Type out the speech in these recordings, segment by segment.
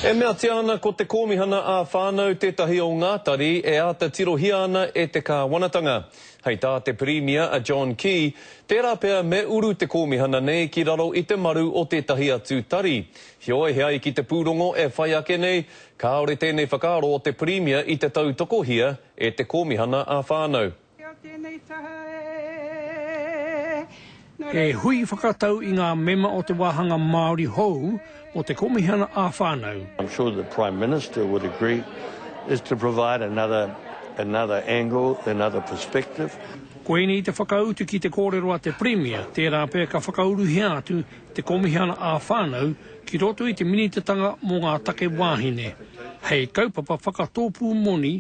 E meatia ana ko te Kōmihana ā-Whānau tētahi o ngā tari e āta tirohia ana e te kāwanatanga. Hei tā te Pirimia a John Key, tērā pea me uru te kōmihana nei ki raro i te maru o tētahi atu tari. Heoi, he ai ki te pūrongo e whai ake nei, kāore tēnei whakaaro o te Pirimia i te tautokohia e te Kōmihana ā-Whānau. He hui whakatau i ngā mema o te wāhanga Māori hou mō te Komihana ā-Whānau. I'm sure the Prime Minister would agree, is to provide another another angle, another perspective. Koinei te whakautu ki te kōrero a te Pirimia, tērā pea ka whakauruhia atu te Komihana ā-Whānau ki roto i te Minitatanga mō ngā Take Wāhine, hei kaupapa whakatōpū moni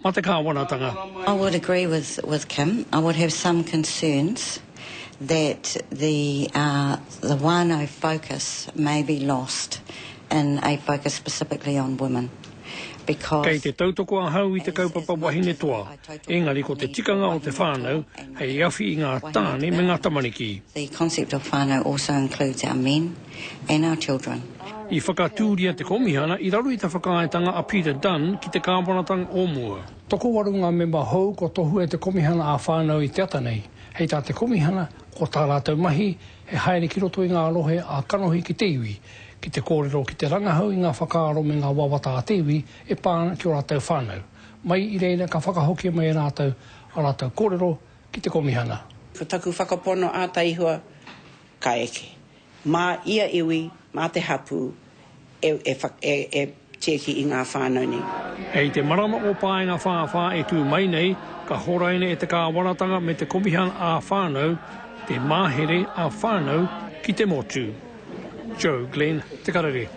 ma te kāwanatanga. I would agree with with Kim. I would have some concerns that the uh the whānau focus may be lost in a focus specifically on women because Kei te tautoko ahau i te kaupapa wahine toa, engari ko te tikanga o te whānau hei awhi i ngā tāne me ngā tamariki. The concept of whānau also includes our men and our children. I whakatūria te Komihana i raro i te whakaaetanga a Peter Dunne ki te kāwanatanga o mua. Tokowaru ngā mema hou kua tohua e te Komihana ā-Whānau i te ata nei. Hei tā te Komihana, ko tā rātou mahi, he haere ki roto i ngā rohe ā-kanohi ki te iwi, ki te kōrero, ki te rangahau i ngā whakaaro me ngā wawata a te iwi e pā ana ki ō rātou whānau. Mai i reira ka whakahokia mai e rātou ā rātou kōrero ki te Komihana. Ko taku whakapono ātaihua ka eke. Mā ia iwi, mā te hapū e, e, e, e tiaki i ngā whānau nei. Hei te marama o Paengawhāwhā e tū mai nei, ka horaina e te Kāwanatanga me te Komihana ā-Whānau te Mahere ā-Whānau ki te motu. Joe Glenn, Te Karere.